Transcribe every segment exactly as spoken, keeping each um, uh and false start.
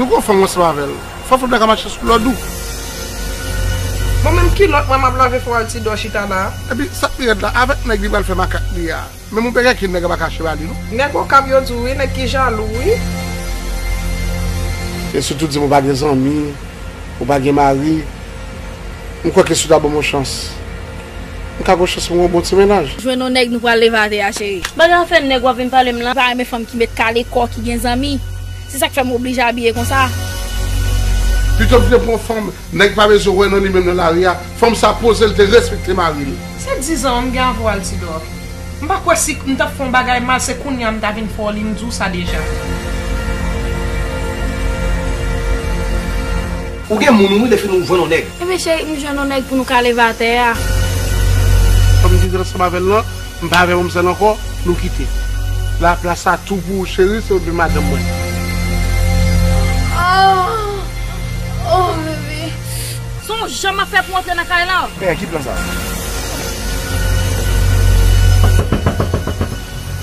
Nou gon fanm ansanm avè l. Fò fanm nan ka mache sou lòd ou. Bon, menm kilòt mwen m ap lave fò al ti dò chita la. Epi sa k pi rèd la, avèk nèg li pral fè makak li a. Men mon pè gen nèg an pa kache ba li non. Nèg Okap yo di w wi, nèg ki jalou wi. E sitou di m ou pa gen zanmi, ou pa gen mari. M kwè ke si w ta ban m yon chans, m ka gon chans pou m gon bon ti mennaj. Jwenn yon nèg nou pral leve atè a cheri. Bagay afè nèg w ap vin pale m lan. M pa renmen fanm ki met kale kò, ki gen zanmi. Se sa k fè m oblije abiye konsa. Pito m te pran fanm, nèg pa bezwen wè nan li menm nan lari a. Fanm sa poze l te respekte mari l. Se dizan an m gen avè w Altidor. M pa kwè si m t ap fè yon bagay mal se kounye a m ta vin fè w li m di w sa deja. Ou gen moun ou wi lefini ou jwenn yon nèg. Ebyen cheri m jwenn yon nèg pou nou ka leve atè a. Fanm ki te ansanm avè l lan, m pa avè manmzèl ankò, nou kite. Laplas sa tou pou ou cheri, se ou ki vin madanm mwen. Oh, oh bebe. Se yon jan m ap fè pou antre nan kay la. Men ki plan sa?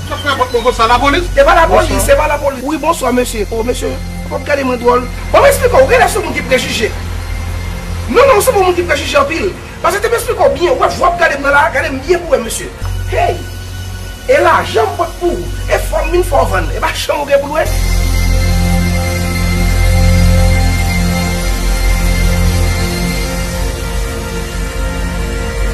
Sa fè pòt mwen konsa, lapolis? Se pa lapolis, se pa lapolis. Wi, bonswa mesye. O mesye, w ap gade mwen dwòl. Ban m eksplike w, ou genlè se yon moun ki prejije. Non, non, ou se yon moun ki prejije anpil. Paske te m eksplike w byen, w ap gade m nan la, gade m byen pou w wè mesye. Hey! E lajan m pot pou ou, e fò m vin fè w vann, e pa chanm ou gen pou lwe?